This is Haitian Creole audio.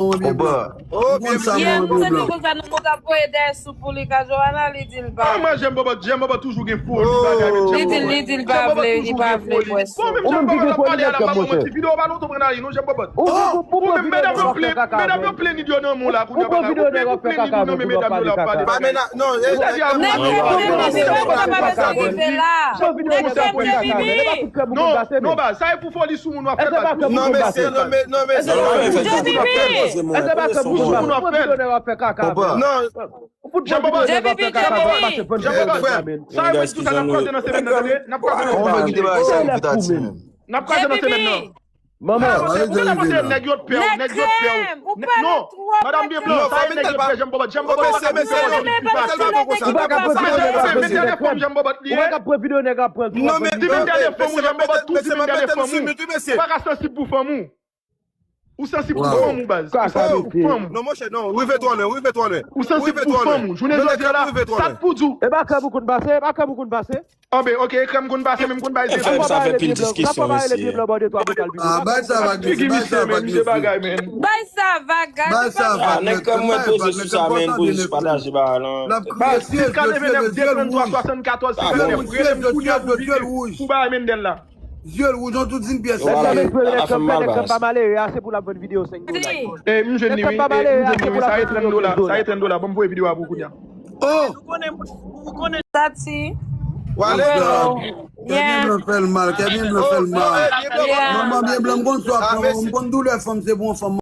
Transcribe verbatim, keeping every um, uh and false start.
Konba. Oh, byen, byen. Yè, mwen santi konsa nou mwen t ap voye dèyè sou pou li ka Johanna, li di l pa. Ah, mwen, Jèm Bòbòt, Jèm Bòbòt toujou gen foli, li pa gen Jèm Bòbòt. Li di, li di l pa vle, li pa vle pwès. Bon, menm Jèm Bòbòt la pale a la, pa bon manti. Videyo pa lontan pran nan li, non, Jèm Bòbòt. Ou menm medam yo plen, medam yo plen nid yo nan men w la, kounye a pa la. Ou plen pou plen nid ou nan men medam yo la, pale. Pa mena, non, e, Nèg yo, nèg yo, nèg yo pa bezwen rive la. Nèg yo, Jimmy. Non, non, ba, sa e pou foli sou moun w ap fè, baz. Non, mesye, non, men, non, mesye, non, Jimmy. Pou sou moun w ap fè. Konba. Non, Jèm Bòbòt. Jèm Bòbòt. Sa e mwen di w sa n ap kwaze nan semèn nan, tande? N ap kwaze nan semèn nan. Konba ki te bagay sa envitati menm. N ap kwaze nan semèn nan. Manman. Ou gentan panse nèg yo t pè w, nèg yo t pè w. Non, madanm byen blan, sa e nèg yo t pè Jèm Bòbòt. Jèm Bòbòt pa ka pran kòb li pa sa. Sa e mete de fanm Jèm Bòbòt li ye. Ou pa ka pran videyo nèg ap pran. Ti menm gade fanm ou Jèm Bòbòt tou, ti menm gade fanm ou. Ou pa ka sansib pou fanm ou. Ou sansib pou fanm ou, baz. Ou sansib pou fanm ou. Non, monchè, non, rive twò lwen, rive twò lwen. Ou sansib pou fanm ou. Jounen jodi a la, sa k pou di w. E pa krèm ou konn pase, e pa krèm ou konn pase. Anben, ok, e krèm konn pase, men m konn bay zefò. Sa fè pil diskisyon, mesye. Ah, bay sa vag, mesye, bay sa vag, mesye. Bay sa vag, Bay sa vag, nèg kòm mwen poze sou sa, men poze sou pataje bagay lan. L ap kriye, syèl, syèl, syèl, syèl wouj. Syèl, syèl, syèl, syèl wouj. Pou bay Mendel la. Zye l wouj, yon tout zin pyès. Nèg kòm pa malere a, se pou l ap vann videyo senk dola. E m jwenn li wi, e m jwenn li wi, sa e trant dola, sa e trant dola, ban m voye videyo a pou kounya. Oh! Tati. Wale. Bro. Kè byen blan fè l mal, kè byen blan fè l mal. Manman byen blan, m konn swaf, m konn doulè fanm, se pou yon fanm.